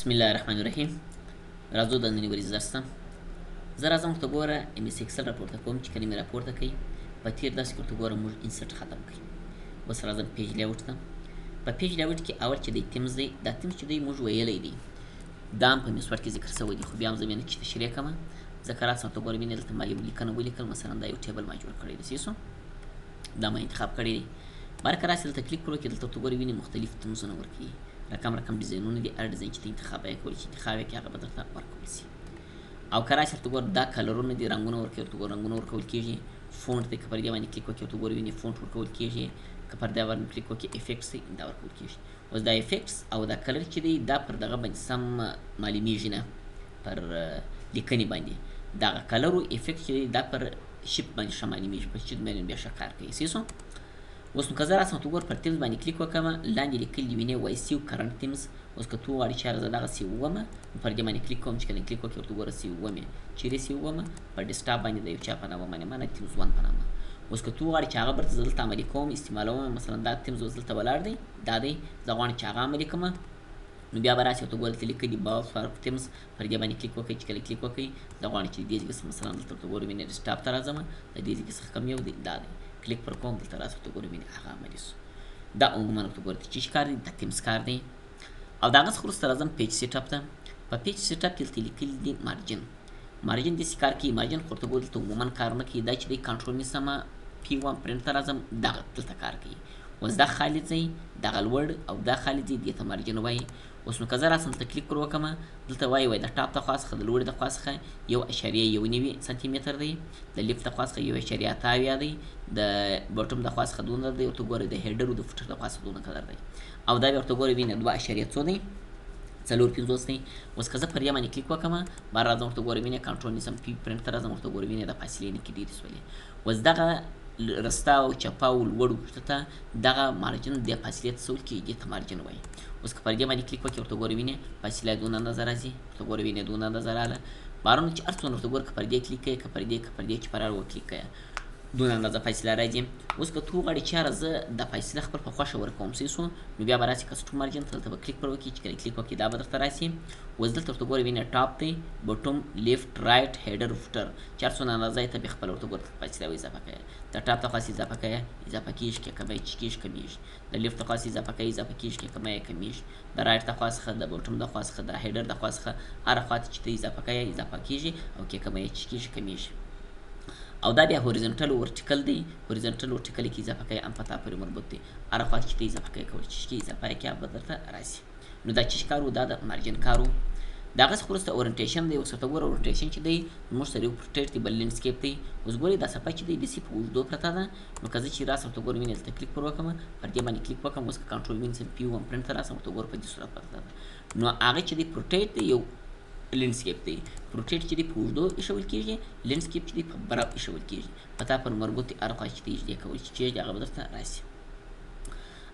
بسم الله الرحمن الرحیم. راځو د ننني ورځې درس ته. زه راځم، ورته ګوره، MS Excel راپورته کوم. چې کله مې راپورته کوي، په تېر درس کې ورته ګوره موږ insert ختم کړي. اوس راځم page layout ته. په page layout کې اول چې دی themes دی. دا themes چې دی، موږ ویلی دی، دا هم په MS Word کې ذکر شوی دی، خو بیا هم زه نه چې تشریح کوم، ځکه راسم ورته ګوره، وینې، دلته ما یو لیکنه ولیکل. مثلا دا یو table ما جوړ کړی دی، سو دا ما انتخاب کړی دی. بار که راسي دلته کلیک کړو کې، دلته ورته ګوره، وینې، مختلف themes ونه ورکوي، رقم رقم ډیزاینونه دي. هر ډیزاین چې ته انتخاب یې کولی، چې انتخاب یې کړې، هغه به درته ورکول شي. او که راشي ورته ګوره، دا colour ونه دي، رنګونه ورکوي. ورته ګوره، رنګونه ورکول کېږي. font دی، که پر دې باندې کلیک وکړي، ورته ګوره، وینې، font ورکول کېږي. که پر دې باندې کلیک وکړي، effects دی، دا ورکول کېږي. اوس دا effects او دا colour چې دی، دا پر دغه باندې سم معلومیږي نه، پر لیکنې باندې. دغه colour او effect چې دی، دا پر shape باندې ښه معلومیږي، پر sheet باندې بیا ښه کار کوي. صحیح. اوس نو که زه راسم ورته ګور پر themes باندې کلیک وکړم، لاندې لیکلي دي، وینې، وایي save current themes. اوس که ته وغواړې چې زه دغه save وم، نو پر دې باندې کلیک کوم. چې کله کلیک وکړې، ورته ګوره، save وم. چیرې save وم؟ په desktop باندې د یو چا په نامه باندې، معنی themes 1 په نامه. اوس که ته وغواړې چې هغه برته زه دلته عملي کوم، استعمالوم، مثلا دا themes اوس دلته ولاړ دی، دا دی، زه غواړم چې هغه عملي کړم، نو بیا به راسي ورته ګوره، دلته لیکلي browse for themes، پر دې باندې کلیک وکړئ. چې کله کلیک وکړئ، زه غواړم چې دې ځای څخه، مثلا دلته ورته ګوره، وینې، desktop ته راځم، د دې ځای څخه کوم یو دی؟ دا دی، کلیک پر کوم. دلته راسي ورته ګوره، وینې، هغه عملي سو. دا عموما ورته ګوره چې کار دی، د themes کار دی. او د هغه څخه وروسته راځم page setup ته. په page setup کې دلته لیکلي دي margin. margin داسې کار کوي. margin خو ورته ګوره دلته عموما کار نه کوي. دا چې دی، کنټرول نیسم، P 1، print ته راځم، دغه دلته کار کوي. اوس دا خالي ځای، دغه لوړ او دا خالي ځای، دې ته margin وایي. اوس نو که زه راسم دلته کلیک پر وکړم، دلته وایي د top د خوا څخه، د لوړې د خوا څخه 1.91 سانتي متر دی، د left د خوا څخه 1.78 دی، د bottom د خوا څخه دونه دی، ورته ګوره د header او د footer د خوا څخه دونه قدر دی. او دا بیا ورته ګوره، وینې، دوه اشاریه څو دی؟ 54 دی. اوس که زه پر دې باندې کلیک وکړم، بار راځم، ورته ګوره، وینې، کنټرول نیسم، P print ته راځم، ورته ګوره، وینې، د فاصلې نه کې ډېرې سولې. اوس دغه رستا او چپه او لوړ اوږده ته دغه margin د فاصلې ته څه کېږي؟ دې ته margin وایي. اوس که پر دې باندې کلیک وکړې، ورته ګوره، وینې، فاصله دونه اندازه راځي. ورته ګوره، وینې، دونه اندازه راغله. بارونه چې هر څومره ورته ګوره، که پر دې کلیک کوې، که پر دې، که پر دې، چې پر هر کلیک کوې، دونه اندازه فاصله راځي. اوس که ته وغواړې چې یاره زه د فاصله خپل په خوښه ورکوم، صحیح سو، نو بیا به راسي custom margin ته، دلته به کلیک پر وکړي. چې کله کلیک وکړي، دا به درته راسي. اوس دلته ورته ګوره، وینې، top دی، bottom، left، right، header، footer، چې هر څونه اندازه یې ته بیا خپله ورته ګوره فاصله اضافه کوې. د top ته خاص اضافه کوې، اضافه کېږي که کمی، چې کېږي کمیږي. د left ته خاص اضافه کوي، اضافه کېږي که کمی کمیږي. د right ته خوا څخه، د bottom د خوا څخه، د header د خوا څخه، هره خوا ته چې ته اضافه کوې، اضافه کېږي او که کمی چې کېږي کمیږي. او دا بیا horizontal، vertical دی. horizontal، vertical کې اضافه کوي هم په تا پورې مربوط دی. هره خوا چې ته اضافه کوي، کول چې اضافه کې به درته راسي. نو دا چې کارو، دا د margin کارو. د هغه څخه وروسته orientation دی. اوس ورته ګوره، orientation چې دی، موږ سره یو portrait دی، بل landscape دی. اوس ګورې، دا صفحه چې دی، داسې په اوږدو پرته ده. نو که زه چې راسم ورته ګوره، وینې، دلته کلیک پر وکړم، پر دې باندې کلیک وکړم، اوس که کنټرول وینسم، P 1، print ته راسم، ورته ګوره، په دې صورت پرته ده. نو هغه چې دی portrait دی، یو landscape دی. portrait چې دی په اوږدو ایښول کېږي، landscape چې دی په براب ایښول کېږي، په تا پر مربوط. هر خوا چې ته نږدې کول چې کېږي، هغه به درته راسي.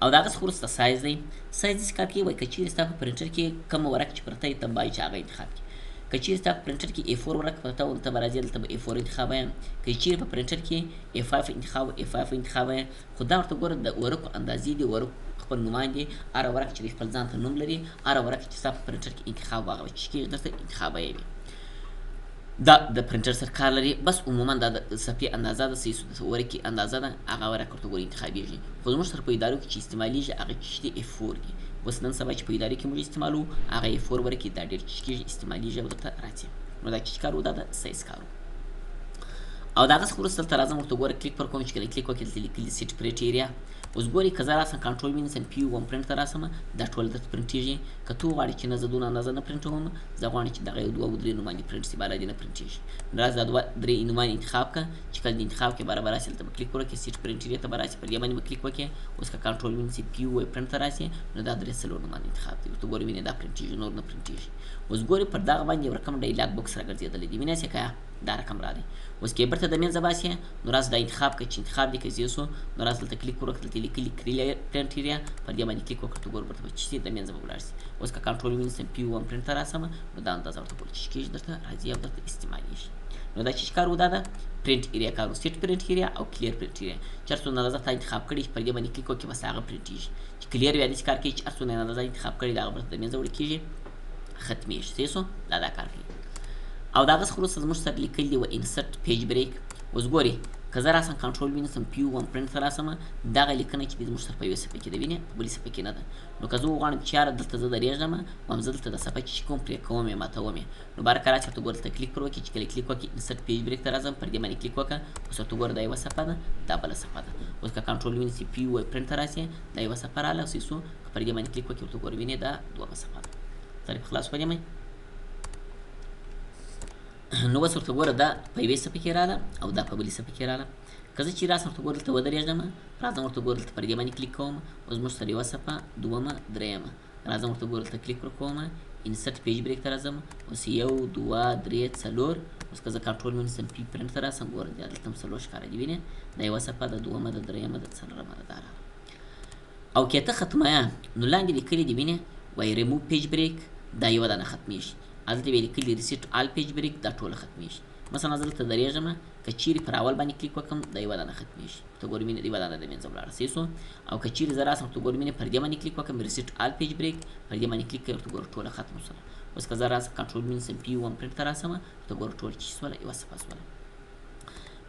او د هغه څخه وروسته سایز دی. سایز داسې کار کوي، وایي که چیرې ستا په پرنټر کې کوم ورق چې پرته یې، ته باید چې هغه انتخاب کړي. که چیرې ستا په پرنټر کې A4 ورق پرته و، ته به راځې دلته به A4 انتخابوې. که چیرې په پرنټر کې A5 انتخاب، A5 انتخابوې. خو دا ورته ګوره، د ورقو اندازې دي، ورق خپل نومان دي. هره ورق چې خپل ځان ته نوم لري، هره ورق چې ستا په پرنټر کې انتخاب، هغه چې کېږي درته انتخابوي. دا د پرنټر سره کار لري. بس عموما دا د صفحې اندازه ده، صحیح، د ورقې اندازه ده. هغه ورق ورته ګوري انتخابېږي. خو زموږ سره په ادارو کې چې استعمالیږي، هغه چې دي A4 دي. اوس نن سبا چې په ادارې کې موږ استعمالو، هغه A4 ورقې، دا ډېر چې کېږي استعمالیږي او درته راځي. نو دا چې کارو، دا د سایز کارو. او د هغه څخه وروسته دلته راځم، ورته ګوره، کلیک پر کوم. چې کله کلیک وکړې، دلته لیکلي set print area. اوس ګورې، که زه راسم، کنټرول ونیسم، P 1، print ته راسم، دا ټول درته پرنټېږي. که ته وغواړې چې نه، زه دونه اندازه نه پرنټوم، زه غواړم چې دغه یو، دوه او درې نومان پرنټ سي، بالا دې نه پرنټېږي، نو راځه دا دوه درې نومان انتخاب کړه. چې کله دې انتخاب کړې، برابر راسي، دلته به کلیک وکړې، set print area ته به راسي، پر دې باندې به کلیک وکړې. اوس که کنټرول ونیسې، P 1، print ته راسي، نو دا درې څلور نومان انتخاب دي. ورته ګورې، وینې، دا پرنټېږي، نور نه پرنټېږي. اوس ګورې، پر دغه باندې یو رقم dialog box راګرځېدلی دی، وینې که دا رقم راغی. اوس کې بیرته د منځه باسي، نو راز دا انتخاب کړه. چې انتخاب دې کړي سو، نو راز دلته کلیک وکړه، دلته لیکلي clear print area، پر دې باندې کلیک وکړه، ته ګور ورته چې د منځه به ولاړ سي. اوس که کنټرول ونیسم، P 1، print ته راسم، نو دا اندازه ورته ګور چې کېږي درته راځي او درته استعمالیږي. نو دا چې کار و، دا ده print area کارو، set print area او clear print area. چې هر څومره اندازه تا انتخاب کړي، پر دې باندې کلیک وکړي، بس هغه پرنټ کیږي. چې clear بیا داسې کار کوي چې هر څومره اندازه انتخاب کړي، دا هغه برته د منځه وړل کیږي. ختمېږي. صحیح سو؟ دا دا کار کوي. او د هغه څخه وروسته زموږ سره لیکل دي و insert page break. اوس ګوري که زه راسم control ونیسم P وم پرنټ ته راسم، دغه لیکنه چې زموږ سره په یوه صفحه کې ده، وینې په بلې صفحه کې نه ده. نو که زه وغواړم چې یاره دلته زه درېږم، وایم زه دلته د صفحه چې کوم پرې کوم یې ماتوم یې، نو بهر که راسي ورته ګوره دلته کلیک پر وکړي، چې کله کلیک وکړي insert page break ته راځم، پر دې باندې کلیک وکړه. اوس ورته ګوره دا یوه صفحه ده، دا بله صفحه ده. اوس که control ونیسي P و پرنټ ته راسي، دا یوه صفحه راغله. صحیح سو؟ که پر دې باندې کلیک وکړي ورته ګوره وینې دا دوهمه صفحه ده. تعریف خلاص په دې باندې. نو اوس ورته ګوره دا په یوې صفحې کې راغله او دا په بلې صفحې کې راغله. که زه چې راسم ورته ګوره دلته ودرېږم، راځم ورته ګوره دلته پر دې باندې کلیک کوم. اوس موږ سره یوه صفحه، دوهمه، درېیمه، راځم ورته ګوره دلته کلیک پر کوم، insert page break ته راځم. اوس یو، دوه، درې، څلور. اوس که زه control ونیسم P print ته راسم، ګوره دا دلته هم څلور ښکاره دي، وینې دا یوه صفحه ده، دوهمه ده، درېیمه ده، څلورمه ده، دا راغله. او که ته ختمه نو لاندې لیکلي دي، وینې وایي ریموو پیج بریک، دا یوه دانه ختمېږي. هلته بیا لیکلي reset all page break، دا ټوله ختمېږي. مثلا زه دلته درېږم، که چیرې پر اول باندې کلیک وکړم دا یوه دانه ختمېږي، ته ګورې مینه یوه دانه د منځه ولاړه. صحیح سو؟ او که چیرې زه راسم ته ګورې مینه پر دې باندې کلیک وکړم reset all page break، پر دې باندې کلیک کوي ورته ګوره ټوله ختم سوله. اوس که زه راسم control ونیسم P وم پرنټ ته راسم، ورته ګوره ټوله چې سوله یوه صفحه سوله.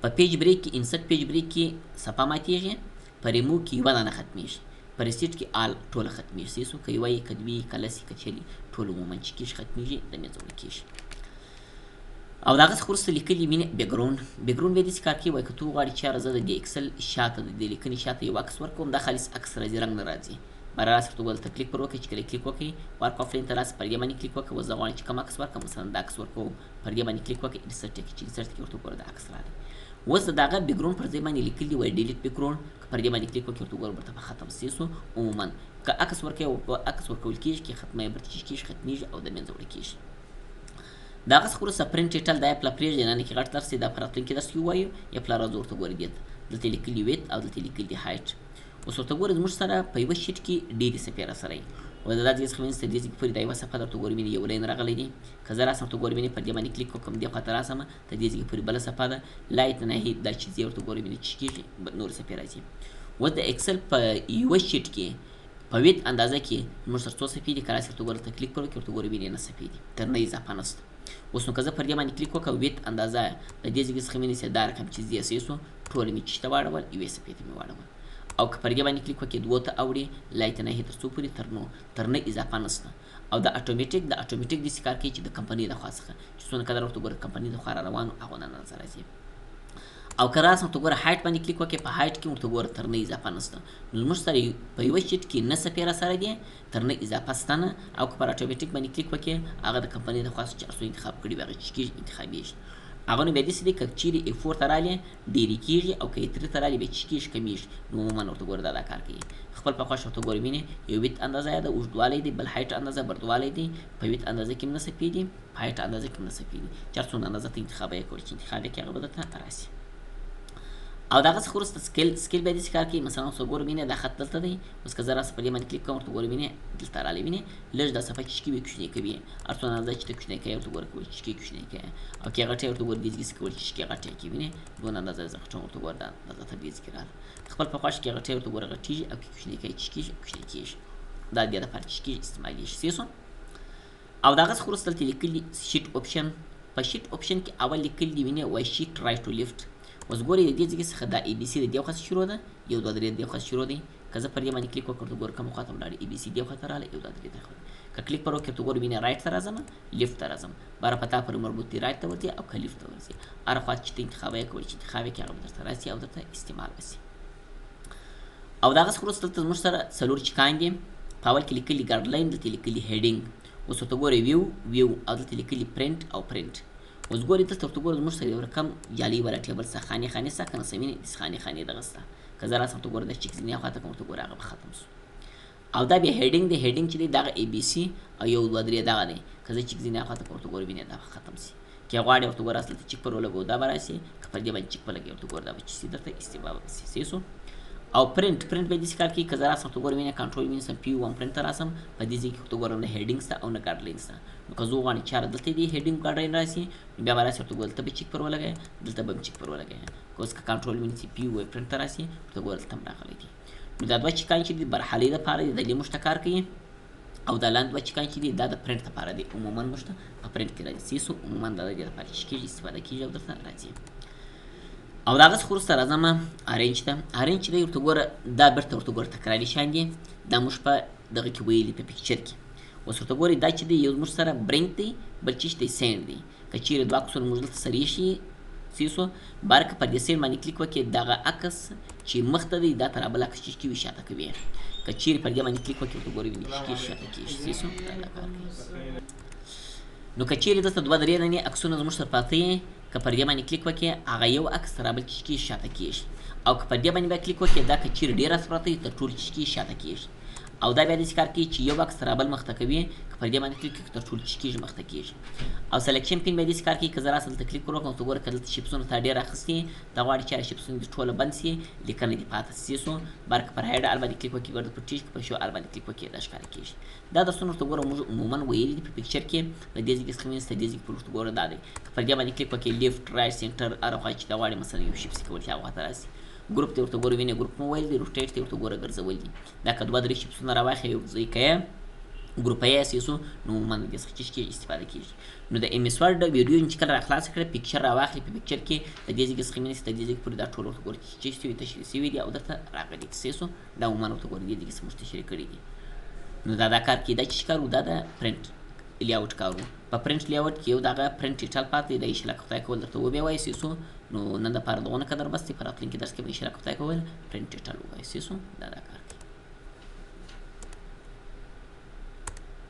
په page break کې insert page break کې صفحه ماتېږي، په ریموو کې یوه دانه ختمېږي، په reset کې all ټوله ختمېږي. صحیح سو؟ که یوه یې، که دوې یې، که لس یې، که شل یې، ټول عموما چې کېږي ختمېږي، د منځه وړل کېږي. او د هغه څخه وروسته لیکلي وینې background. background بیا داسې کار کوي، وایي که ته وغواړې چې یاره زه د دې اکسل شاته د دې لیکنې شاته یو عکس ورکوم، دا خالص عکس راځي، رنګ نه راځي. بهر راسه ورته ګوره دلته کلیک پر وکړي، چې کله کلیک وکړي work of line ته راسه، پر دې باندې کلیک وکړه. اوس زه غواړم چې کوم عکس ورکړم، مثلا دا عکس ورکوم، پر دې باندې کلیک وکړي insert کې، چې insert کې ورته ګوره دا عکس راغلی. اوس د دغه background پر ځای باندې لیکلي وایي delete background، که پر دې باندې کلیک وکړي ورته ګوره ورته به ختم سي. سو عموما که عکس ورکوي او عکس ورکول کېږي کې ختمه یې برته چې کېږي ختمېږي او د منځه وړل کېږي. د هغه څخه وروسته print title، دا یې پله پرېږدي، نه کې غټ درس دی، دا په راتلونکي درس کې ووایو. یا پله راځو ورته ګوري دې ته، دلته لیکلي width او دلته لیکلي دي height. اوس ورته ګوري زموږ سره په یوه sheet کې ډېرې صفحې راسره وي. او د دا ځای څخه وینې تر دې ځای پورې دا یوه صفحه درته ګوري، وینې یو line راغلی دی. که زه راسم ورته ګوري وینې پر دې باندې کلیک وکړم، دې خوا ته راسم تر دې ځای پورې بله صفحه ده، لایت نه هي دا چې ځي ورته ګوري وینې چې کېږي نورې صفحې راځي. اوس د اکسل په یوه sheet کې په width اندازه کې زموږ سره څو صفحې دي؟ که راسي ورته ګوره دلته کلیک پر وکړي ورته ګوري وینې نه صفحې دي، تر نه اضافه نشته. اوس نو که زه پر دې باندې کلیک وکړم width اندازه د دې ځای څخه وینې دا رقم چې ځي صحیح سو، ټوله مې چې ته واړول یوې صفحې ته مې واړول. او که پر دې باندې کلیک وکړې دوو ته اوړي، لایت نه هي تر څو پورې تر نو تر نه اضافه نشته. او د اتوماتیک د اتوماتیک داسې کار کوي چې د کمپنۍ د خوا څخه چې څونه قدر ورته ګوره کمپنۍ د خوا را روانو هغه نه نظر راځي. او که راسم ورته ګوره height باندې کلیک وکړې، په height کې ورته ګوره تر نه اضافه نشته. نو زموږ سره په یوه sheet کې نه صفحې را سره دي، تر نه اضافه شته نه. او که پر اتوماتیک باندې کلیک وکړې هغه د کمپنۍ د خوا څخه چې هر څو انتخاب کړي وي هغه چې کېږي انتخابېږي. هغه نو بیا داسې دی که چیرې A four ته رالې ډېرې کېږي او که A three ته رالې بیا چې کېږي کمېږي. نو عموما ورته ګوره دا دا کار کوي. خپل په خوښه ورته ګوره وینې یو width اندازه یې ده اوږدوالی دی، بل height اندازه بردوالی دی، په width اندازه کې هم نه صفحې دي، په height اندازه کې هم نه صفحې دي. چې هر څومره اندازه ته انتخاب یې کول چې انتخاب یې کړي هغه به درته راسي. او د هغه څخه وروسته scale، scale بیا داسې کار کوي. مثلا اوس ګوره وینې دا خط دلته دی، اوس که زه راسم په دې باندې کلیک کوم ورته ګوره وینې دلته راغلی، وینې لږ دا صفحه چې کوي کوچنۍ کوي، هر څومره اندازه چې ته کوچنۍ کوي ورته ګوره کوي چې کوچنۍ کوي. او که غټه ورته ګوره دې ځای کول چې غټه کوي، وینې دونه اندازه زه غټوم ورته ګوره دا اندازه ته دې ځای راغله. خپل په خوښه کې غټه ورته ګوره غټېږي او که کوچنۍ کوي چې کېږي کوچنۍ کېږي. دا بیا دپاره چې کېږي استعمالېږي. صحیح سو؟ او د هغه څخه وروسته دلته لیکلي sheet option. په sheet option کې اول لیکلي دي وینې وایي sheet right to left. اوس ګورئ د دې ځای څخه دا A B C د دې خوا څخه شروع ده، یو دوه درې د دې خوا څخه شروع دی. که زه پر دې باندې کلیک وکړم ورته ګوره کوم خوا ته ولاړې، A B C دې خوا ته راغله، یو دوه درې دې خوا ته. که کلیک پر وکړې ورته ګوره وینې right ته راځم left ته راځم، باره په تا پورې مربوط دی right ته ورځي او که left ته ورځي، هر خوا چې ته انتخاب یې کولی چې انتخاب یې کړې هغه به درته راسي او درته استعمال وسي. او د هغه څخه وروسته دلته زموږ سره څلور چکان دي. په اول کې لیکلي guideline، دلته لیکلي heading. اوس ورته ګورئ view view او دلته لیکلي پرنټ او پرنټ. اوس ګورئ دلته ورته ګورئ زموږ سره یو رقم جالۍ والا table سته، خانې خانې سته که نه سمینې داسې خانې خانې دغه سته. که زه راسم ورته ګوره دا چک ځینې خوا ته کوم ورته ګوره هغه به ختم سو. او دا بیا heading دی، heading چې دی دغه A B C او یو دوه درې دغه دی. که زه چک ځینې خوا ته کوم ورته ګوره وینې دا به ختم سي. که غواړې ورته ګوره اصل ته چک پر ولګو دا به راسي، که پر دې باندې چک ولګوې ورته ګوره دا به چې سي درته استباب سي. صحیح سو؟ او print، print به داسې کار کوي. که زه راسم ورته ګوره وینې کنټرول ونیسم P وم پرنټ ته راسم، په دې ځای کې ورته ګوره نه heading سته او نه guideline سته. نو که زه وغواړم چې یاره دلته دې heading guideline راسي نو بیا به راسي ورته ګوره دلته به چک پر ولګوې، دلته به هم چک پر ولګوې. که اوس که کنټرول ونیسي P و پرنټ ته راسي ورته ګوره دلته هم راغلی دی. نو دا دوه چکان چې دي برحالۍ دپاره دي، د دې موږ ته کار کوي. او دا لاندې دوه چکان چې دي دا د پرنټ لپاره دي، عموما موږ ته په پرنټ کې راځي. سیسو عموما دا د دې لپاره چې کېږي استفاده کېږي او درته راځي. او د هغه څخه وروسته راځم arrange ته. arrange چې دی ورته ګوره، دا بیرته ورته ګوره تکراري شان دي، دا موږ په دغه کې ویلي په picture کې. اوس ورته ګورئ دا چې دی یو موږ سره bring دی، بل چې دی send دی. که چیرې دوه عکسونه موږ دلته سره ایښي سیسو بار که پر دې send باندې کلیک وکړې، دغه عکس چې مخته دی دا تر بل عکس چې کوي شاته کوي. که چیرې پر دې باندې کلیک وکړې ورته ګورئ ویني چې کېږي شاته کېږي. سیسو دا دا کار کوي. نو که چیرې دلته دوه درې دانې عکسونه زموږ سره پراته وي، که پر دې باندې کلیک وکړې هغه یو عکس تر بل چې کېږي شاته کېږي. او که پر دې باندې بیا کلیک وکړې، دا که چیرې ډېر عکس پراته وي تر ټولو چې کېږي شاته کېږي. او دا بیا داسې کار کوي چې یو عکس تر بل مخته کوي، که پر دې باندې کلیک وکړې تر ټولو چې کېږي مخته کېږي. او selection pane بیا داسې کار کوي، که زه راسم دلته کلیک وکړم ته ګوره که دلته shapes ونه تا ډېر اخیستي، دا غواړي چې هغه shapes ونه دې ټوله بند شي، لیکنه دې پاته شي. سو بار که پر hide all باندې کلیک وکړې ورته پټېږي، که پر show all باندې کلیک وکړې دا ښکاره کېږي. دا درسونه ورته ګوره موږ عموما ویلي دي په picture کې، د دې ځای څخه وینې د دې ځای پورې ورته ګوره دا دی. که پر دې باندې کلیک وکړې left right center هره خوا چې دا غواړي مثلا یو shape کول چې هغه خوا ته راسي. group ته ورته ګوره وینې group مو ویل دي، rotate ته ورته ګوره ګرځول دي. دا که دوه درې shapes ونه راواخلې یو ځای که ګروپ یې سیسو نو عموما د دې څخه چې کېږي استفاده کېږي. نو د MS Word ویډیو چې کله راخلاصه کړې picture راواخلې، په picture کې د دې ځای څخه وینې د دې ځای پورې دا ټول ورته ګوره چې شوي تشریح شوي دي او درته راغلي دي. سیسو دا عموما ورته ګوره دې ځای څخه موږ تشریح کړي دي. نو دا دا کار کېده چې کار و، دا د print layout کار و. په print layout کې یو دغه print title پاتې دی، ان شاءالله که خدای کول درته وبې وایي. سیسو نو نن دپاره دغونه قدر بس دی، په راتلونکي درس کې به ان شاءالله که خدای کول print title ووایي. سیسو دا دا کار.